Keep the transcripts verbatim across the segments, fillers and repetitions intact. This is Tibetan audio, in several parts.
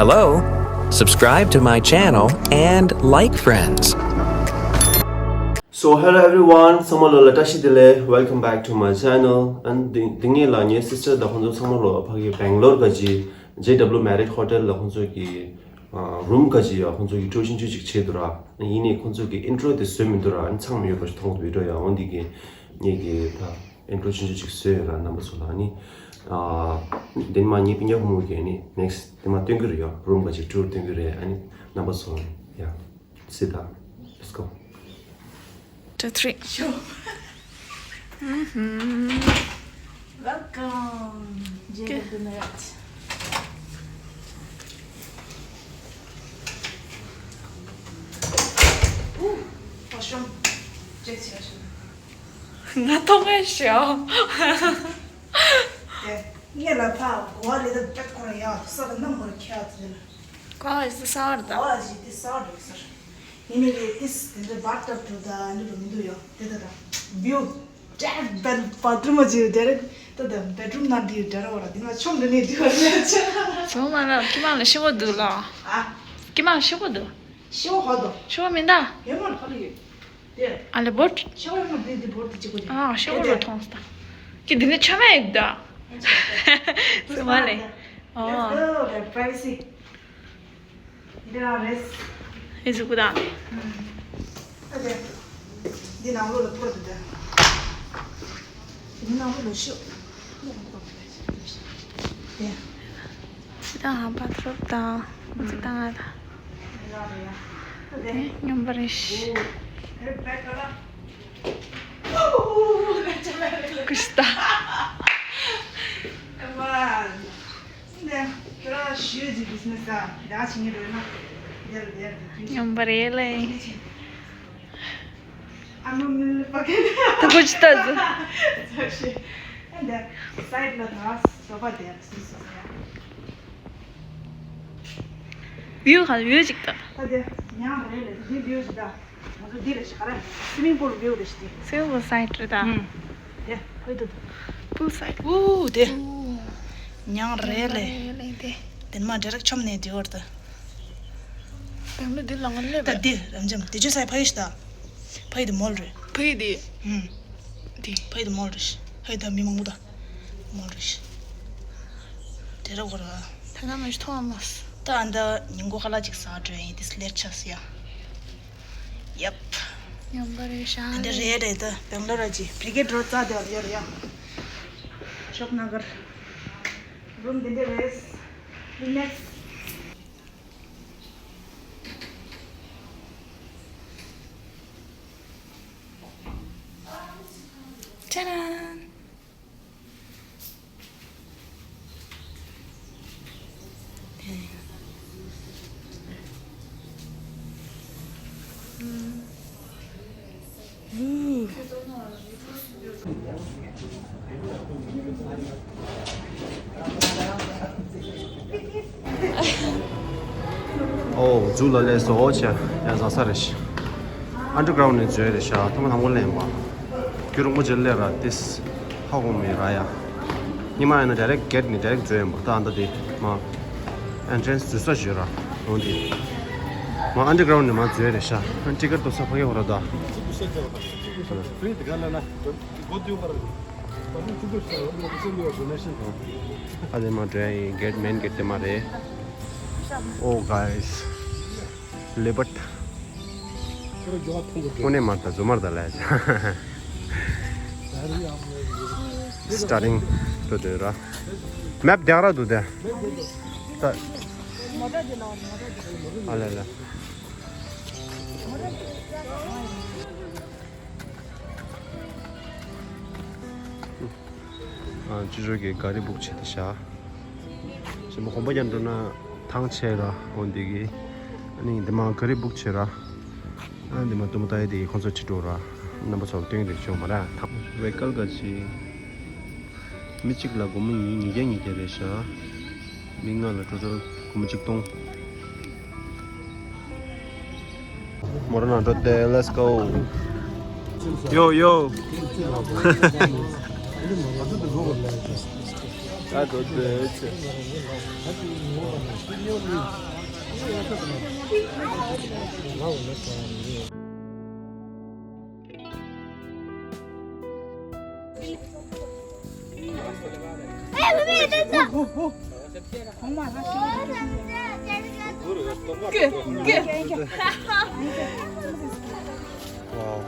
Hello, subscribe to my channel and like friends. So hello everyone, ཚང་མ་ལོ་ལ་བཀྲ་ཤིས་བདེ་ལེགས། Welcome back to my channel. And དེ་དེ་ངེད་ལ་ངའི་སིས་ཊར་དང་ཁོང་ཚོ་ཚང་མ་ལོ་ཕ་གི་བེང་ལོར་ག་ཅི་ཇེ་ཌབ་ལུ་མེ་རིཊ་ཧོ་ཊེལ་ལ་ཁོང་ཚོ་གི་རུམ་ག་ཅི་ཡ་ཁོང་ཚོ་གི་ཊུར་ཆུང་ཆུང་ཅིག་བྱེད་འདུག་ར། ཡིན་ནའི་ཁོང་ཚོ་གི་ཨིན་ཊྲོ་དེ་བཟོས་མི་འདུག་ར། ཨ་ནི་ཚང་མ་ཡོད་པ་ཞིག་མཐོང་གི་འདུག་ཡ། འོན་ཏེ་གི་ངེད་ཀྱི་ད་ཨིན་ཊྲོ་ཆུང་ཆུང་ཅིག་བཟོས་ཡོད་ར། རྣམ་པ་ཚོ་ལ་ནི་དེ་ནི་མ་ངའི་སྤུན་ཀྱག་བུ་མོ་གིས་ནི་ནེག་སི་ཊི་དེ་མ་སྟོན་གི་རེད་ཡ། རུམ་ག་ཅི་ཊུར་སྟོན་གི་རེད། ཨ་ནི་རྣམ་པ་ཚོ་ཡ། Sit down. Let's go. Two, three. Sure. Mm-hmm. Welcome. Good. Jay Good night. Ooh, washroom. Jay Good. ང་མཐོང་ངེས་ཤོག་དེ་ངས་ལ་ཕ་གོ་བ་ལེ་དུ་བྲེག་ཁོ་ར་ཡ་ས་དང་ནམ་གོ་ར་ཁྱེད་ཨ་ཙི་ལ། གོ་བ་ཞིག་ས་བར་དང་། གོ་བ་ཞིག་དེ་ས་བར་རེད་ཟེར། ཡིན་ནི་རེད། ཏིས་དེ་འདྲ་བར་ཏབ་ཏུ་ད་འདྲ་རུ་མི་འདུག་ཡོ། དེ་ད་ད་བིའུ་ཀྲེག་བན་བ་ཏྲུ་མ་ཅིག་དེ་རེད། ད་ད་བེད་རུམ་ན་འདི་དེ་ར་བ་ར་འདི་ན་ཆོམ་འདི་ནས་འདི་བ་རེད། ཚང་མ་ལ་ཀི་མ་ལ་ཤི་བོ་འདུག་ལ། ཨ། ཀི་མ་ལ་ཤི་བོ་འདུག་ཤི་བོ་ཧོ་དོ། ཤི་བོ་མིན་ད། ཡོད་མ་ལ་ཧ་ལ་ཡོད། དེ། ཨ་ལེ་བོད། ཤི་བོ་ཡོད་མ་འདི་འདི་བོད་དེ་ཅི་གོ་ཅི། ཨ་ཤི་བོ་རུ་མཐོང་སྟ། ཀི་འདི་ནས་ཆ་མེད་ད། ཚང་མ་ལ། ཨོ། Let's go, the privacy. འདི་རང་རེད། ཨེ་ཟུག་གུ་དང་། ཨ་དེ། འདི་ནང་ལོགས་ལ་ཕོར་དུ་དེ། འདི་ནང་ལོགས་ལ་ཤོག་དེ། འདི་དང་བ་ཐི་རོབ་དང་། འདི་དང་ང་དང་། འདི་རང་རེད་ཡ། ཨ་དེ། ཨེ་སྙོམས་པ་རེད། ཀུ་ཤི་ད། ནས་ཁྱོད་རང་ཞུས་ཀྱི་བི་ཛི་ནེ་སི་ཨ་ཡག་བྱེད་མཁན་རེད་ན། དེར་དེར་དེ་སྙོམས་པ་རེད་ལེ། ཨ་མ་མི་ལ་པ་ཀེ་ད་ཁོ་ཅི་ལྟ་ཟེར། ཟེར་ཞེས། ཨ་འདི་སའིཌ་ལ་ད་སོ་ཕ་དེར་སུ་སོ་ཡ། བིའུ་ག་བིའུ་ཅིག་ད། ད་དེ་ཉང་རེད་ལེ། འདི་བིའུ་ཞིག་ད། ང་ཚོ་འདི་རེད་ཤག་ར། སི་མིང་པུལ་བིའུ་རེད་ཤག་དེ། སི་མིང་པུལ་སའིཌ་རེད་ད། ཨུམ། དེ་ཕ་ཡི་དུ། པུལ་སའིཌ། ཨུ་དེ། ཉང་རེད་ལེ། རེད་ལེ་དེ། དེ་མ་ཌི་རེག་ཆོམ་ནས་དེ་བར་ད། དེང་ནི་འདི་ལ་ང་སླེབས་ད་པས། འདི་རབ་འབྱམས་དེ་ཅོ་སའི་ཕ་ཡི་ཤག་ད། ཕ་ཡི་དེ་མོལ་རེད། ཕ་ཡི་དེ། ཨུམ། དེ། ཕ་ཡི་དེ་མོལ་རེད་ཤག་ཕ་ཡི་ད་མི་མང་པོ་ད། མོལ་རེད་ཤག་དེ་ར་གོ་ར། ད་ན་མ་ཞིག་མཐོང་བ་མ་སོང་། ད་ཨ་ད་ཉིན་གུང་ཁ་ལག་ཅིག་ཟ་འགྲོ་ཡིན་དེ་སླེབས་ཆགས་སི་ཡ། ཡབ། ཉམས་པ་རེད་ཤག་འདི་རེད་རེད་ད། བེང་ལོར་ར་ཅི་བི་རི་གེ་ཌི་རོ་རྩ་དེ་ཡོད་ཡ། ཤོབ་ན་གར། རུམ་འདི་འདྲ་རེད། ནེག་སི་ཊི། ཅ་རན། ཨོ་ཛུ་ལ་ལས་སོ་ཨོ་ཆ་ཡ་ཟ་ས་རེད་ཤག་ཨན་ཌར་གྷ་རའུན་ཌི་ནས་འཛུལ་རེད་ཤག་ཐོག་མ་དང་པོ་ལེན་པ། རྒྱུ་རིན་པོ་ཆེ་ལས་ར་ཏིས་ཧ་གོ་མེད་ར་ཡ། ཉི་མ་ཡིན་ན་ཌའི་རེག་གེ་ཊི་ནས་ཌའི་རེག་འཛུལ་ཡིན་པ། ད་ཨ་ད་དེ་མ་ཨེན་ཊི་རན་སི་འཛུལ་ས་ཞིག་ཡོད་ར། འོ་དེ་མ་ཨན་ཌར་གྷ་རའུན་ཌི་ནས་མ་འཛུལ་རེད་ཤག་ཊི་ཀེ་ཊི་ཏོ་ས་ཕ་གི་ཧོ་ར་ད། ཨ་དེ་མ་འགྲོ་ཡ་ཡིན། གེ་ཊི་མེན་གེ་ཊི་དེ་མ་རེད། Oh guys, ལེ་བྷ་ཊི། དངོས་གནས་མ་རེད་ད་རྫུན་མ་རེད་ད་ལས། སི་ཊར་ཊིང་འགྲོ་འདོད་ར། མེབ་རྒྱག་ར་འདུག་དེ། ད། ཨ་ལེ་ལེ། ཨ། ཅི་ཅོ་གི་ག་རི་བུག་བྱས་ཏེ་བཞག་གཞན་པ་གོམ་པ་རྒྱག་འགྲོ་ན་ཐང་ཆད་ར། འོ་འདི་གི། ཨ་ནི་འདི་མ་ག་རི་བུག་བྱས་ར། ཨ་འདི་མ་ཏུ་མ་ཏ་ཡི་དེ་གི་ཁོང་ཚོ་ཁྲིད་འགྲོ་ར། རྣམ་པ་ཚོར་སྟོན་རེ་བྱུང་མ་ར་ཐང་། བེ་ཀལ་ག་ཅི། མི་གཅིག་ལ་སྒོར་མོ་ཉིས་ཉིས་བརྒྱ་ཉིས་བརྒྱ་རེད་ཤག་མི་ལྔ་ལ་ཊོ་ཊལ་སྒོར་མོ་ཆིག་སྟོང་། མོ་ར་ནང་འགྲོ་དེ། Let's go. Yo, yo. I got the Wow.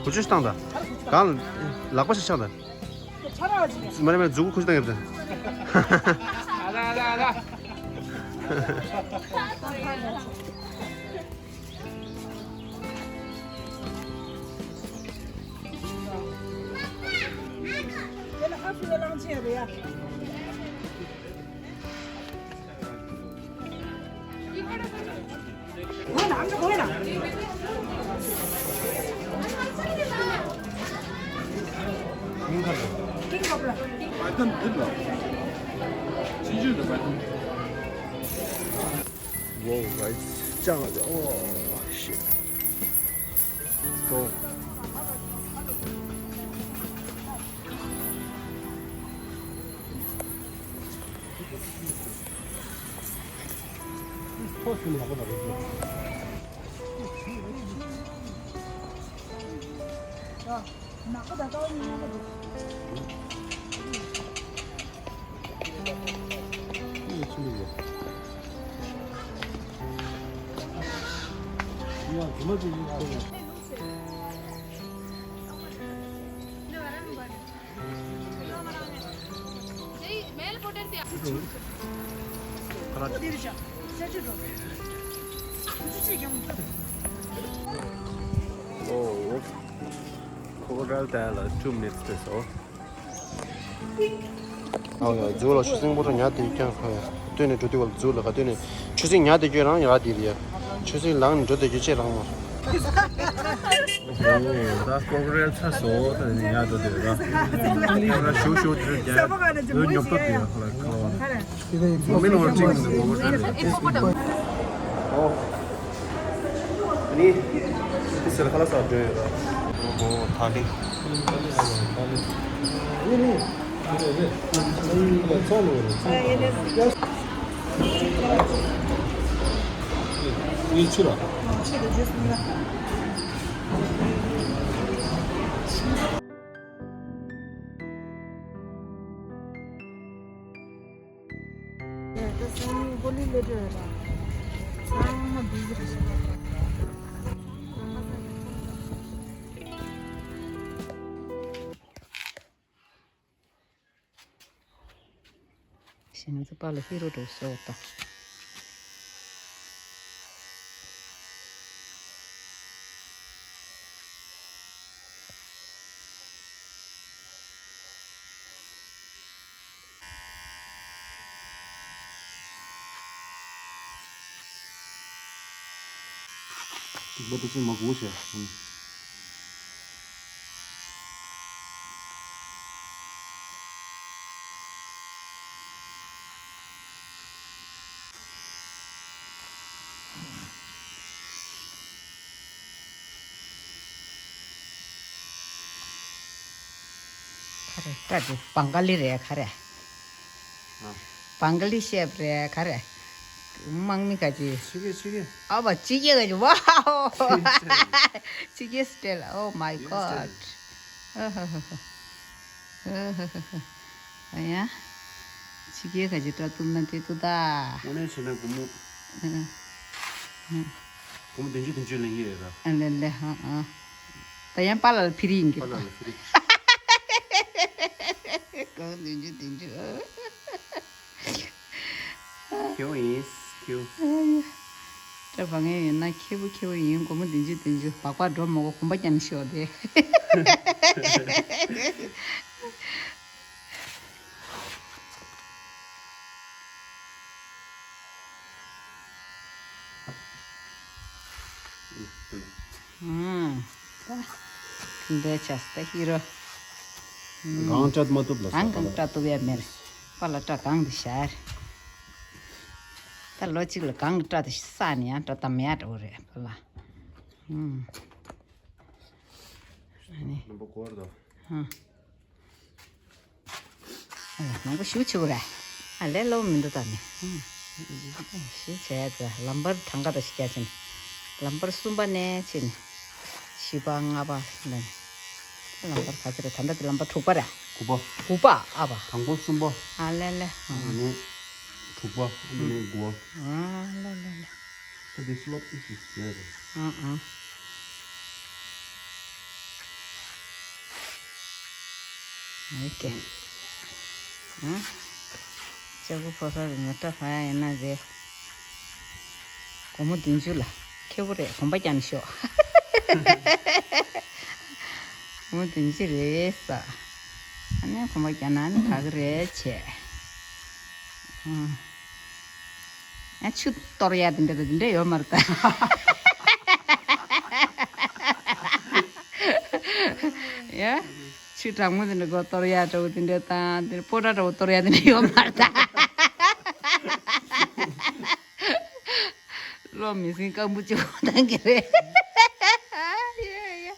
ཁུ་ཆུ་བཏང་ད། གང་ལག་པ་ཞིག་ཆག་ད། མ་རེད་མ་རེད། མཛུ་གུ་ཁུ་ཆུ་བཏང་གི་ད། Whoa, guys. Oh, shit. Let's go. Oh, crocodile ལ་two minutes དེ་སོ། ཨ་ཡ། མཛོ་ལ་ཆུ་སྲིན་པོ་ར་ཉ་དེ་ཀྱང་ཁ་ཡ། སྟོད་ནས་འགྲོ་དུས་བར་མཛོ་ལ་ག་སྟོད་ནས་ཆུ་སྲིན་ཉ་དེ་ཀྱང་རང་ཡ་དེ་རེད་ཡ། ཆུ་སྲིན་ལངས་ནས་འགྲོ་དེ་ཀྱང་ཅེ་རང་མ། ད་ཀོ་ཀོ་རེལ་ཚ་སོ་ད་ནི་ཉ་འགྲོ་དེ་ར། ཁ་ལ་ཞུ་ཞུ་དེ་རྒྱ་ཉོབ་ཏོ་དེ་ཡ་ཁ་ལ་ཁ་ལ་བ། མི་ནོར་ཅིག་ཨོ། ཨ་ནི། དེ་ཟེར་ཁ་ལ་ས་འགྲོ་ཡོད་ར། ཨོ་ཧོ་ཐ་ལི། ཨ་ནི། ཨ་ནི་ཚ་ལོ་ར། ཨ་ནི་ཕྱི་ར། ཞིང་ཚི་པ་ལ་ཧི་རོ་འགྲོ་སོ་ད། སྟུག་པ་སྟུག་སེ་མ་གོ་ཤེས། ཁ་རེ་ཏྲ་དེ་བང་ག་ལི་རེད་ཁ་རེ། བང་ག་ལི་ཤེབ་རེད་ཁ་རེ། དམག་མི་ག་ཅི། ཕྱི་གེ་ཕྱི་གེ། ཨ་བ་ཕྱི་གེ་ག་ཅི། Wow. ཕྱི་གེ་སི་ཊའིལ། Oh my God. ཨ་ཡ། ཕྱི་གེ་ག་ཅི་ཏྲ་ཏུ་ན་དེ་ཏུ་ད། དངོས་གནས་བྱས་ན་སྒོར་མོ། སྒོར་མོ་བདུན་ཅུ་བདུན་ཅུ་ལེན་གྱི་ཡོད་ར། ཨ་ལེ་ལེ་ཧ་ཨ། ད་ཡང་པཱ་ལགས་ལ་ཕི་རི་ཡིན་གྱི། པཱ་ལགས་ལ་ཕི་རི། སྒོར་མོ་བདུན་ཅུ་བདུན་ཅུ། ཁྱེའུ་ཡིན་ཁྱེའུ། ཨ་ཡ། སྐྲ་བང་ངེ་ཡིན་ན་ཁྱེའུ་ཁྱེའུ་ཡིན། སྒོར་མོ་བདུན་ཅུ་བདུན་ཅུ། སྦག་སྦག་འགྲོ་མ་དགོས། གོམ་པ་རྒྱག་ནས་ཤོག་དེ། ཨུམ། ད་འདི་ཆགས་ད་ཧི་རོ། གང་སྤྲད་མ་ཐུབ་ལ། གང་གང་སྤྲད་ཐུབ་ཡ་མེད། པཱ་ལགས་སྤྲད་གང་འདི་ཤར། ད་ལོ་གཅིག་ལ་གང་གི་སྤྲད་དེ་ས་ནས་ཡང་སྤྲད་དམ་ཡ་འགྲོ་རེད་པཱ་ལགས། ཨུམ། ཨ་ནི། རྣམ་པ་སྐོར་དང་། ཧུམ། ཨ་ལ་ནང་པ་ཞུ་ཆེ་བོ་ར། ཨ་ལས་སླ་བོ་མི་འདུག་ད་ནི། ཧུམ། ཞུ་བྱས་ཙ་ལམ་བར་གྲངས་ཀ་ད་ཞིག་རྒྱག་ཕྱིན། ལམ་བར་གསུམ་པ་ནས་ཕྱིན། བཞི་པ་ལྔ་པ་ལ་ནི། ལམ་བར་ག་ཚོད་རེད། ད་ལྟ་དེ་ལམ་བར་དྲུག་པ་ར། དགུ་པ། དགུ་པ་ཨ་བ། དང་པོ་གསུམ་པ། ཨ་ལས་ལས། ཨ་ནི་དྲུག་པ། ཨ་ནི་དགུ་པ། ཨ་ལས་ལས་ལས། ད་དེ་སློབ་ཏུ་ཞིག་བཟོས་རེད། ཨང་ཨང་། ཨོ་ཀེ། ཨང་། ལྕགས་པོ་ཕོ་གསར་མི་སྐྲ་ཕར་ཡ་ཡིན་ན་རེད། སྒོར་མོ་བདུན་ཅུ་ལ། ཁེ་པོ་རེད། གོམ་པ་རྒྱག་ན་ཤོག་སྒོར་མོ་བདུན་ཅུ་རེད་ས། ཨ་ནི་གོམ་པ་རྒྱག་ན་ཨ་ནི་ག་གི་རེད་བྱས། ཨང་། ཨ་ཆུ་གཏོར་ཡ་དེ་འདྲ་དེ་འདྲ་ཡོད་མ་རེད་ད། ཡ། ཆུ་གྲང་མོ་དེ་འདྲ་གོ་གཏོར་ཡ་འདྲ་བོ་དེ་འདྲ་དང་དེ་སྤོ་བྲ་འདྲ་བོ་གཏོར་ཡ་དེ་འདྲ་ཡོད་མ་རེད་ད། བློ་མི་ཟིན་སྐམ་པོ་གཅིག་པོ་བཏང་གི་རེད། ཡ་ཡ།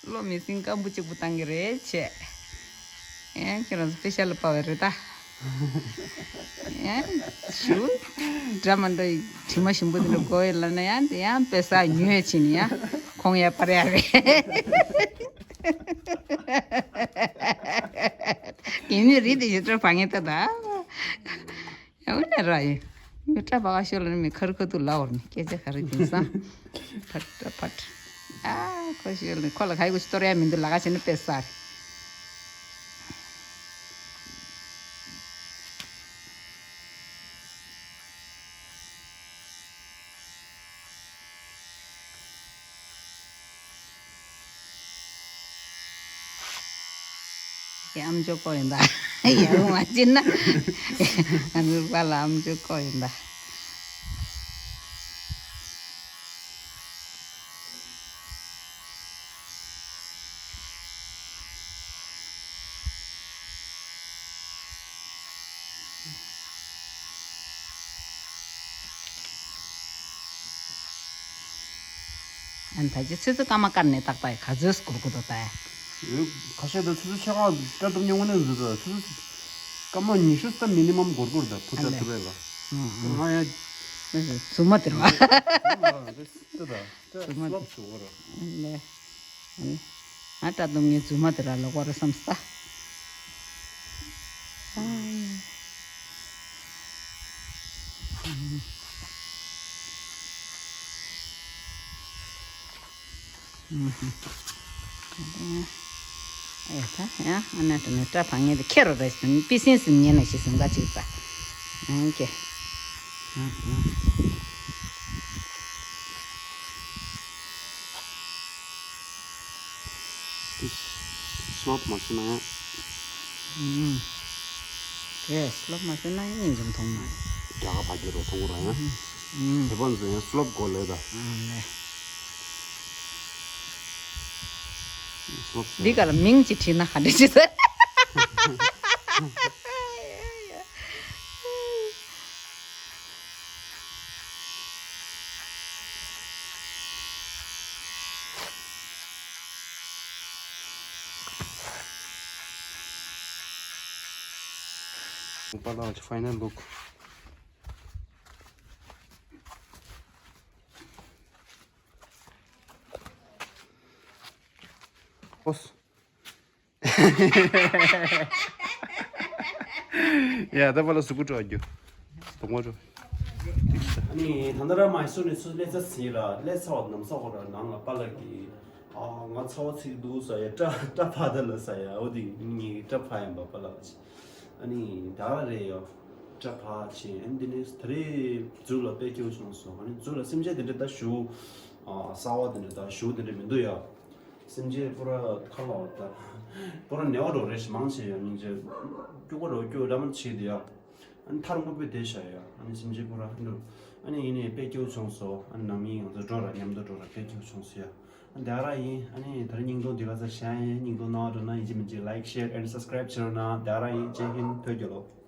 བློ་མི་ཟིན་སྐམ་པོ་གཅིག་པོ་བཏང་གི་རེད་བྱས། ཨེ་ཁྱེད་རང་ཚོ་པེ་ཤ་ལ་པ་བ་རེད་ད། ཨེ་ཞུ། འདྲ་མ་འདྲ་ཡི་དྲི་མ་ཞིམ་པོ་དེ་འདྲ་དགོས་ཡོད་ལབ་ན་ཡང་དེ་ཡང་པེ་ས་ཉོས་ཕྱིན་ཡང་ཁོང་ཡ་པར་ཡ་རེད། ཡིན་ནི་རེད་དེ་ཞེ་དྲག་བ་ངེས་ད་ད། ཡང་ནས་ར་ཡིན། མི་སྐྲ་བག་ཤོ་ལ་ནི་མི་ཁར་ཁ་ཐུག་ལ་འོར་ནི་སྐད་ཆ་ག་རེ་དེང་སང་། ཕར་ཕར། ཨ་ཁོ་ཤོ་ལ་ཁོ་ལ་ག་ཡི་གོ་ཤི་གཏོར་ཡ་མི་འདུག་ལ་ག་བྱས་ན་པེ་སར། ཡ་ཨམ་ཅོག་ཀོ་ཡིན་ད། ཡ་མ་ཅི་ན། ཨ་ནུ་པ་ལ་ཨམ་ཅོག་ཀོ་ཡིན་ད། ཨན་ད་ཅི་ཚོད་ཚོད་སྐར་མ་བཀར་ནས་བཏགས་པ་ཡི་ག་ཚོད་སྐོར་གོ་དོ་ད་ཡ། ཁ་ཤས་ད་ཚོད་ཚོད་ཆ་ག་སྐྲ་གཏུབ་ཉོ་ངོ་ནས་བཟོས་ད་ཚོད་ཚོད་སྐར་མ་ཉི་ཤུ་ད་མི་ནི་མམ་སྐོར་སྐོར་ད་ཕུ་ད་ཨ་ལེ། ཐུབ་པས་ལ། ཨང་ཨང་། ང་ཡ། ཟུ་མ་དེར་བ། ད་ད་ཟུ་མ་སློབ་དེ་ཟུ་བོ་ར། ཨ་ལེ། ཨ་ལེ། ང་སྐྲ་གཏུབ་ངའི་རྫུན་མ་དེ་ར་ལོག་པ་རེད་བསམ་ས། ཨེ་ད་ཡང་ཨ་ན་དེ་ནས་སྐྲ་བག་ངེས་དེ་ཁྱེར་རོ་རེད་ཟིན་པི་སིན་སིན་ཉན་ན་ཞིག་ཟིན་ག་ཅིག་ཙ། ཨང་ཀེ། སློབ་མ་ཤེས་ན་ཡང་། ཨུམ། རེད་སློབ་མ་ཤེས་ན་ཡང་སྙིང་རྗེ་མཐོང་མ་རེད། རྒྱ་གར་ཕ་གི་རུ་མཐོང་གི་ར་ཡང་། ཨུམ། དེ་བ་འཛིན་ཡང་སློབ་དགོས་ལེ་ད། ཨང་ལེ། སློབ་འདི་ག་ལ་མིང་ཅིག་བྲིས་ན་ག་འདྲ་ཅིག་ཟེར། པཱ་ལགས་ཀྱི་ཕའི་ནལ་ལུག། ཨོས། ཡ་ད་པཱ་ལགས་གཟུགས་པོ་འགྲོ་རྒྱུ། གདོང་པ་འགྲོ། ཨ་ནི་ད་ལྟ་ར་མའི་སུར་ནས་ཚུར་སླེབས་ཚར་ཟིན་ར་སླེབས་ཚར་བ་ནམ་ས་ཧོ་ར་ནང་ལ་པཱ་ལགས་ཀྱིས་ཨ་ང་ཚ་བ་ཚིག་འདུག་ཟེར་ཡ་སྐྲ་སྐྲ་ཕར་ད་ལ་ཟེར་ཡ་འོ་དེ་ངའི་སྐྲ་ཕར་ཡིན་པ་པཱ་ལགས་ཀྱིས་ཨ་ནི་ད་ག་རེད་ཡ་སྐྲ་ཕར་ཕྱིན་ཨ་ནི་དེ་ནས་ད་རེས་ཛུ་ལ་དཔེ་སྐྱིད་པོ་བྱུང་སོང་ཨ་ནི་ཛུ་ལ་སེམས་ཅན་དེ་འདྲ་ད་ཞུ་ཨ་གསར་བ་དེ་འདྲ་ད་ཞུ་དེ་འདྲ་མི་འདུག་ཡ། སེམས་ཅན་པུ་ར་ཁ་ལོ་ད། པུ་ར་ནེ་བ་རོ་རེ་ཞིག་མང་ཆེ་ཡ་མིང་ཅེ། སྐྱུག་པ་རོ་སྐྱུག་ར་མ་ཆེ་དེ་ཡ། ཨ་ནི་ཐར་མགོ་པོ་དེ་ཤ་ཡ། ཨ་ནི་སེམས་ཅན་པུ་ར་འདུ། ཨ་ནི་ཡིན་ནི་དཔེ་སྐྱིད་པོ་བྱུང་སོང་། ཨ་ནི་ནང་མི་ཡང་ཚོ་འགྲོ་ར་མཉམ་དུ་འགྲོ་ར་དཔེ་སྐྱིད་པོ་བྱུང་སོང་ཡ། ཨ་ནི་དེ་ར་ཡིན། ཨ་ནི་དེ་ར་སྙིང་སྟོབས་འདི་ག་ས་ཤ་ཡིན། སྙིང་སྟོབས་ནང་འགྲོ་ན་ཡིན་གཅིག་མིན་གཅིག་like share and subscribe བྱེད་རོགས་གནང་། དེ་ར་ཡིན། ཇེ་ཧིན། ཐོས་རྒྱ་ལོ།